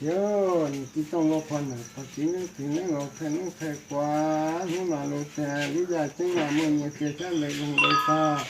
Yog niam tij Tooj Lauj Phoj Nam Phoj Tswv Neeb Txwv Neeb Laus Thawj Neeb Thawj Khuas, hnub no lug tias lub yaj ceeb no muaj nyias tias sab ntaws lug ntaws tog.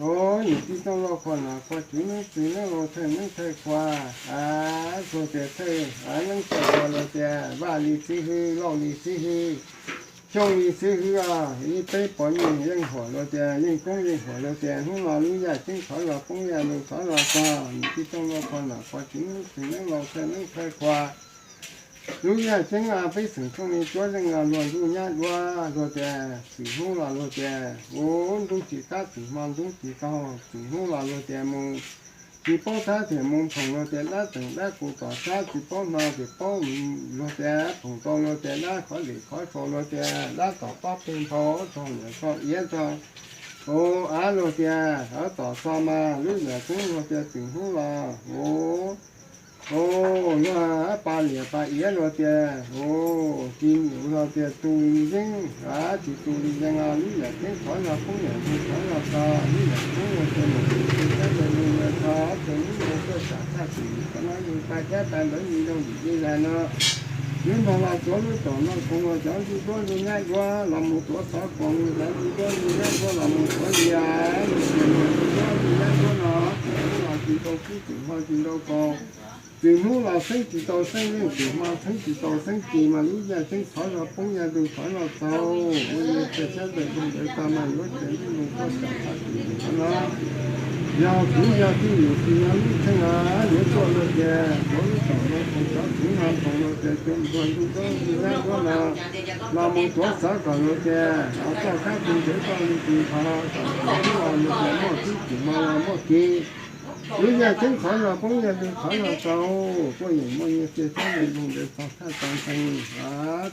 Os, niam tij Tooj Lauj Phoj Nam Phoj Tswv Neeb Txwv Neeb Laus Thawj Neeb Thawj Khuas, a, luag tias thawj, a, Neeb Thawj Khuas luag tias Vaj Lis xib hwb, Lauj Lis xib hwb, Xyooj Lis xib hwb os, ib peb pog nyuj Yeej Huam luag tias, Yeej Koob Yeej Huam luag tias hnub no lub yaj ceeb thov zog poob yaj lug thov zog tog, niam tij Tooj Lauj Phoj Nam Phoj Tswv Neeb Txwv Neeb Laus Thawj Neeb Thawj Khuas. Lub yaj ceeb peb xeem Xyooj Lis Tsuab Zeej luag ntuj nyab duab luag tias txwm hnub los luag tias, u, ntub tsis qab txwm hmo ntub tsis tau, txwm hnub los luag tias mus tsis paub thab thiam mus phoom luag tias dab teem dab qus tom sab, tsis paub hno thiam paub luag tias phoom tau luag tias dab qhov zem qhov sau luag tias dab tom pob peg nphau tog niam tog iav tog, u, av luag tias av tom xo mas lub yaj ceeb luag tias txwm hnub los, u, u, luag pa liam pa iav luag tias, u, tsis luag tias tu li yeeb, av tsis tu li yeeb os, lub yaj ceeb thov zog poob yaj lug thov zog tog, lub yaj ceeb luag tias mus tsis tau sab ntaws lug ntaws tog, ces lub ntaws tuaj tsam txhaj txwm nim qhov no yug pa cab pa ntawv yug nrau ntim dej zag no. Yuav nrog los tuav lub tom no koom luag cov ntsuj duab ntsuj nyab duab los mus tuav xov koom luag cov ntsuj duab ntsuj nyab duab los mus tuav lias, luag tias luag ntsuj duab ntsuj nyab duab no, txwm hnub los tsis tau kub txwm hmo tsis tau kaus, txwm hnub los xeeb tsis tau xeeb leej, txwm hmo xeeb tsis tau xeeb ci mas lub yaj ceeb thov zog poob yaj lug thov zog txaus, ua li tias sab ntaws lug ntaws tog mas yuav tseem lub ntaws tuaj tsam txhaj txwm nim qhov no. Yog kuv yog tij yus tsis yog lub tsheej no yuav tuaj luag tias tuav lub tom no koom cov txwv no koom luag tias cov ntsuag ntsuj duab ntsuj nyab duab no los mus tuav xov kom luag tias txoj kab tu nrhev txoj li tus nrho kom txwm hnub los luag tias muaj kub txwm hmo los muaj ci. Lub yaj ceeb thov zog poob yaj lug thov zog txaus, tuaj yeem muaj nyias tias sab ntaws lug ntaws tog thaj tau ntseeg,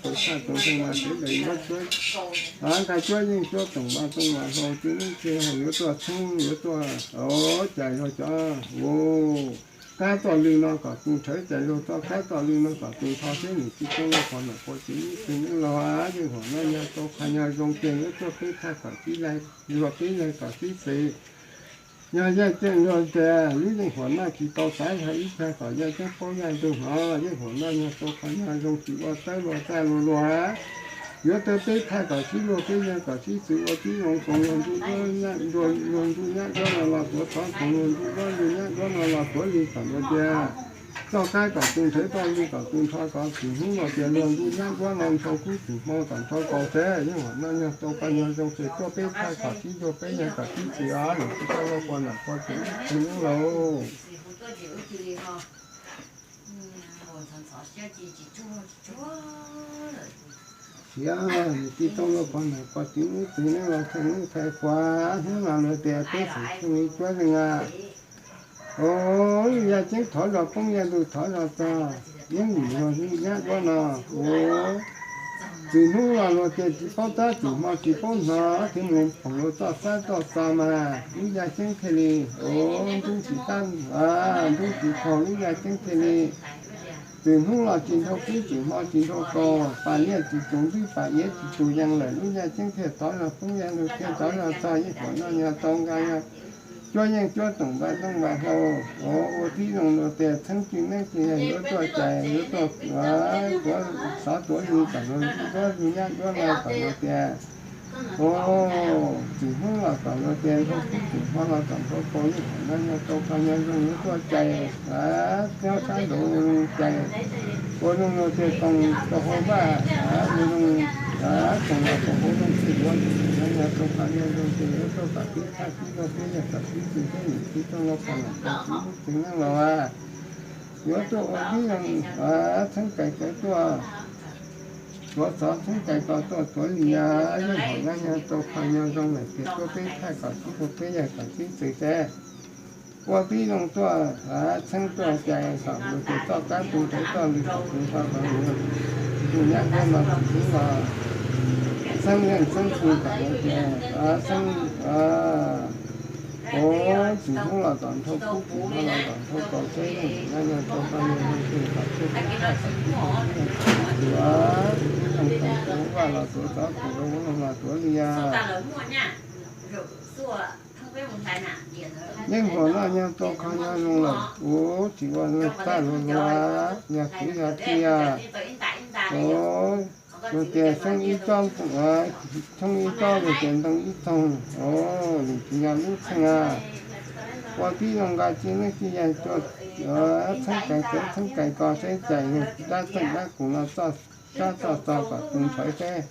tau thaj tau ntseeg mas sawv daws yuav cuab, nqa cuab yeej cuab toom vas toom vas hlau, tsis neeb tsis hais yuav tuaj txheeb yuav tuaj, o, cas yog cov, u, kab txoj lw no kom tu nrhawv, cas yog txoj kab txoj lw no kom tu nrho thiab, niam tij Tooj Lauj Phoj Nam Phoj Tswv Neeb Txwv Neeb Laus, Yeej Huam no yog tau qhov nyog zoo tiag yuav tuaj peb thaj kom sib laig, luag peb laig kom sib xws. Yog yaj ceeb luag tias lub Yeej Huam no tsis tau xav zog ib txhia kom yaj ceeb paub yaj ntug hov, Yeej Huam no yog tau qhov nyog zoo tsis ua tawb luag txaj luag luag, yuav tuaj peb thaj kom sib luag peb yaj kom sib xws ua tib zoo koom luag ntsuj duab, luag ntsuj nyab duab no los tuav xov koom luag ntsuj duab ntsuj nyab duab no los tuav li kom luag tias txoj kab kom tu nrhawv txoj lw kom tu nrho kom txwm hnub los tias luag ntsuj nyab duab no nrhau kub txwm hmo kom nrhau kaus xwb. Yeej Huam no yog tau qhov nyog zoo ces tuaj peb thaj kom sib luag peb yaj kom sib xws os, niam tij Tooj Lauj Phoj Nam Phoj Tswv Neeb Txwv Neeb Laus. Siav, niam tij Tooj Lauj Phoj Nam Phoj Tswv Neeb Txwv Neeb Laus Thawj Neeb Thawj Khuas, hnub no luag tias peb xeem Xyooj Lis Tsuab Zeej a, o, yaj ceeb thov zog poob yaj lug thov zog txog, yeeb lim luag ntsuj nyab duab no, u, txwm hnub los luag tias tsis paub tab txwm hmo tsis paub hno thiab mus phoom luag txoj xab txoj xo mas lub yaj ceeb thiaj li, o, ntub tsis tab, ntub tsis tau lub yaj ceeb thiaj li txwm hnub los tsis nrhau kub txwm hmo tsis nrhau kaus, pas liaj tsis tus ntwb pas iav tsis tus yees lawm, lub yaj ceeb thiaj thov zog poob yaj lug thiaj thov zog txog. Yeej Huam no yog tau nqa yog cuab yeej cuab toom npa tooj npa hlau, ua tib zoo luag tias txheeb tsis neeb tsis yog yuav tuaj cais yuav tuaj tuav xov tuav lw kom luag ntsuj duab ntsuj nyab duab no kom luag tias, o, txwm hnub los kom luag tias nrhau kub txwm hmo los kom nrhau kaus. Yeej Huam no yog tau qhov nyog zoo yuav tuaj cais, nyob sab nraud cais, ua zoo luag tias koom rau hauv vaj, ua zoo koom los koom hauv zoo txhij duav. Yeej Huam no yog tau qhov nyog zoo ces yuav tuaj kom peb thaj sib luag peb yaj kom sib xws thiab, niam tij Tooj Lauj Phoj Nam Phoj Tswv Neeb Txwv Neeb Laus a, yuav tuaj ua tib zoo txheeb kais kawv tuaj tuav xov, txheeb kais kawv tuaj tuav lias. Yeej Huam no yog tau qhov nyog zoo lawm ces tuaj peb thaj kom sib luag peb yaj kom sib xws thiab, ua tib zoo tuaj txheeb tuaj cais kom luag tias txoj kab tu nrhawv txoj lw kom tu nrho kom luag ntsuj nyab duab no txwm hnub los xeeb leej xeeb xwm kom luag tias xeeb, o, txwm hnub los kom nrhau kub txwm hmo los kom nrhau kaus xwb. Yeej Huam no yog tau qhov nyog zoo ces kom tuaj peb thaj kom sib luag peb yaj kom sib xws, tuav tib zoo koom rau hauv vaj los tuav xov, koom rau hauv loog los tuav lias. Yeej huam noj nyog tua kho nyog zoo lawm, ua tsis ua luag txaj luag lua, yog kwv yog tij, ua luag tias xyoob ib tsob, xyoob ib tsob luag tias ntoo ib txoog, ua nim tsis yog lub txheej a. Ua tib zoo nqa txij neeb txij yaig tuaj, txheeb kais txawv txheeb kais ko seb cais luag dab txeej dab qus no txoj sab txoj txog kom tu nrhawv seb,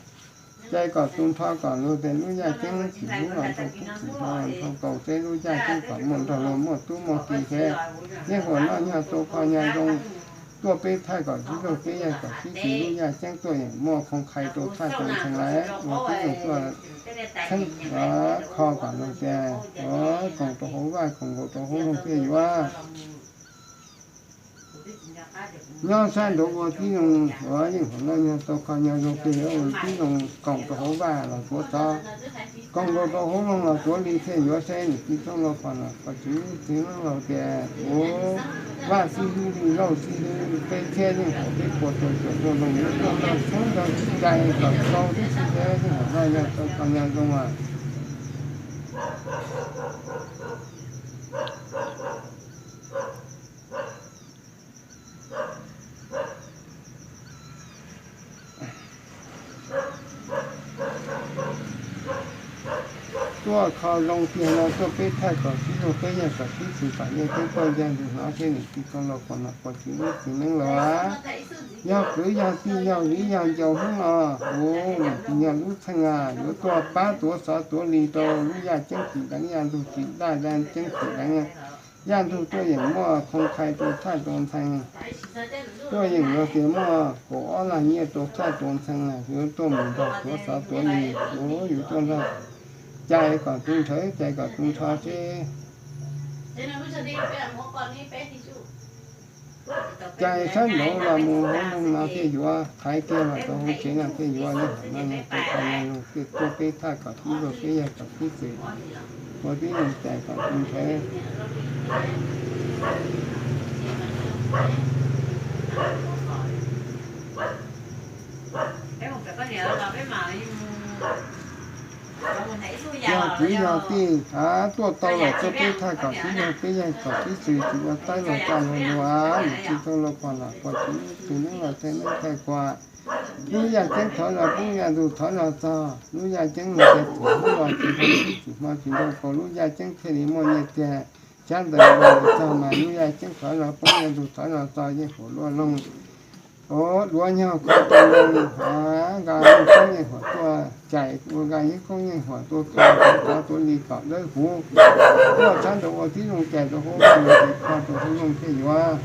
cais kom tu nrho kom luag tias lub yaj ceeb tsis hlub los nrhau kub tsis hmo los nrhau kaus seb lub yaj ceeb kom muaj nrog luag muaj tub muaj ki seb. Yeej huam noj nyog tua kho nyog zoo, tuaj peb thaij kom sib luag peb yaig kom sib txwv lub yaj ceeb tuaj yeem muaj khoo khai rau thaj rau ntxhee lawm ua tib zoo tuaj txheeb kho kom luag tias ua koom rau hauv vaj koom nkaus rau hauv loog thiaj yuav. Nyob sab nraud ua tib zoo, ua yeej huam noj nyog tua kho nyog zoo thiaj yuav ua tib zoo koom rau hauv vaj los tuav xov, koom nkaus rau hauv loog los tuav li thiaj yuav seb nim tij txhob los pom los pom tsis txiv neeb laus tias ua vaj xib hwb li lauj xib hwb peb thiab yeej huam peb puas tau cuam tuaj zoo yuav tuaj nrog txheeb nrog cais kom tau tib si seb yeej huam noj nyog tua kho nyog zoo as. Tuaj kho zoo tiag no tuaj peb thaij kom sib luag peb yaig kom sib txwv kom yeej peb tuaj ncaj ntsug hnov seb nim tij txhob los pom los pom tsis txiv neeb laus. Yog kwv yog tij yog viv yog ncaus hnub no, ua nim tij yog lub txheej a yuav tuaj pab tuav xov tuav li rau lub yaj ceeb tsis deev yaj ntug tsis daj ceeb tsis deev yaj ntug tuaj yeem muaj khoo khai rau thaj rau ntxhee, tuaj yeem yuav tias muaj kaum ob lag nyiaj rau thaj rau ntxhee, yuav tuaj mus nrog tuav xov tuav li, yuav tuaj nrog cais kom tu nrhawv cais kom tu nrho seb. Cais sab nraud los mus hauv loog no thiaj yuav, thaiv kiag los rau hauv tsev no thiaj yuav, yeej huam noj nyog tua kho nyog zoo thiaj tuaj peb thaij kom sib luag peb yaig kom sib txwv, ua tib zoo cais kom tu nrhawv. Yog kwv yog tij tuaj tau los tuaj peb thaij kom sib luag peb yaig kom sib txwv tsis ua tawb luag txaj luag lua, nim tij txhob los pom los pom tsis txiv neeb laus txhais neeb txhais khuas. Lub yaj ceeb thawv los poob yaj ntug thawv los txog, lub yaj ceeb mus tias txim hnub los tsis txim hmo tsis nrau kaus lub yaj ceeb thiaj li muaj nyiaj tiag. Xyab ntawd los txog mas lub yaj ceeb thawv los poob yaj ntug thawv los txog yeej huam luaj loog. Ua duav nyog kho rau loog, nqa yeeb koob yeej huam tuaj cais, ua nqa yeeb koob yeej huam tuaj kho tuav li kom dawb huv. Tuaj sab nraud ua tib zoo cais rau hauv loog, kho rau hauv loog thiaj yuav.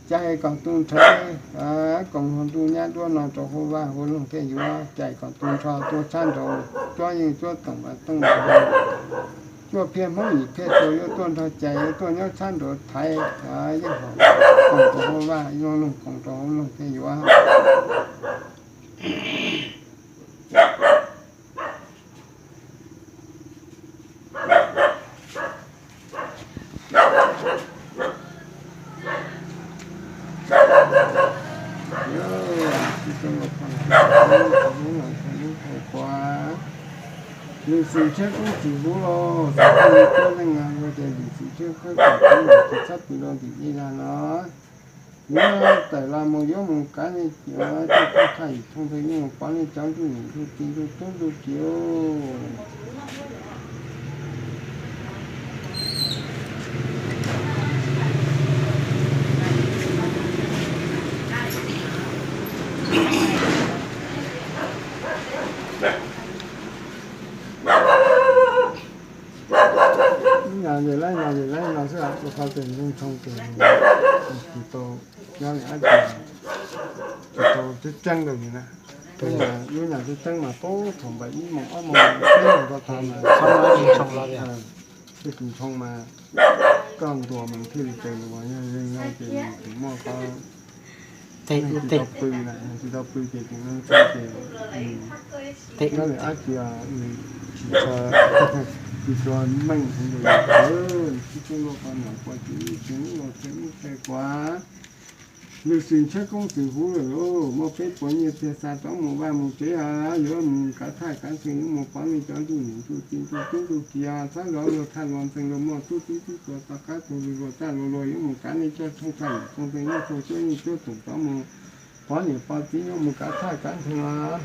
Cais kom tu nrhawv, koom hluas ntuj nyab duab no rau hauv vaj hauv loog thiaj yuav. Cais kom tu nrho tuaj sab nraud, cuab yeej cuab toom vas tooj, cuaj phiaj hmoob yim phiaj tsuas yuav tuaj nrog cais, yuav tuaj nyob sab nraud thaiv, yeej koom rau hauv vaj loog, koom rau hauv loog thiaj yuav. Lwm xwm tshiab koob tsis huv los xav tias li tuab neej no yog tias lwm xwm tshiab koob tsis huv los tsis txhob pw rau tim dej dag no. Yuav tawm los mus yuav mus kav nej cov thaj yim thooj ntawd, yuav mus pov nej cov ntsuj niam ntsuj txiv ntsuj tub ntsuj kiv. Ib yam ces laib no ces laib no xwb, ua qhov tseem ntoo ntshoo ces tsis tau nyob li dab tsi, tsis tau tseeb tseeb rau yus na. Lub nyam tseeb tseeb mas tau thaum npaum ib moos ob moos peb moos rau tod mas, thiaj tsis ntshoo mas koj ntuas mas thiaj li tau ntuas, yog li no ces nws tsis muaj qhov tsis tau pw na, tsis tau pw ces tseem ntshoo ces nyob li dab tsi, tsis tshua, tsis tshua meej heev rau yus. Txheej Lauj qhov nom pom tsev, Txheej Lauj los txhais muj txhais kuav, lwm sim ntshaib koob txwm huv lawm lauj, muaj peb puas nyiaj txiag xa rov mus vaj mus tsev, yuav mus kav thaj kav ntxhee, yuav mus pov nej cov ntuj niam ntuj txiv ntuj tub ntuj kiv, txhob zov luag thaj luag ntxhee luag muaj tub tub tub tuas toj qab tug lug luag taj luag luag, yuav mus kav nej coj txheej thaj txheej ntxhee nyob txhua tub nej tuab toom rov mus pov niam pov txiv, yuav mus kav thaj kav ntxhee os.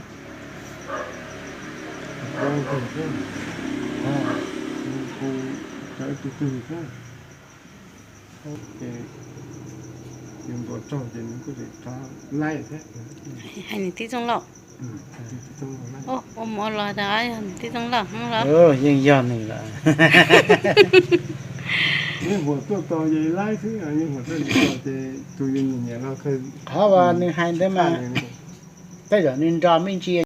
Tus twg twg xwb, ces ntuas raug ces nws kuj tseem rov laib thiab. Hais niam tij Txooj Lauj. Ua mov los tas yog niam tij Txooj Lauj los? Yeej yog nws lawm. Yeej huam tuaj tos ces laib xwb, yeej huam tuaj ces tus yus nyiam nyiam no kawg. Qhov uas nws hais ntawd mas tej zaum nws nrog me ntsis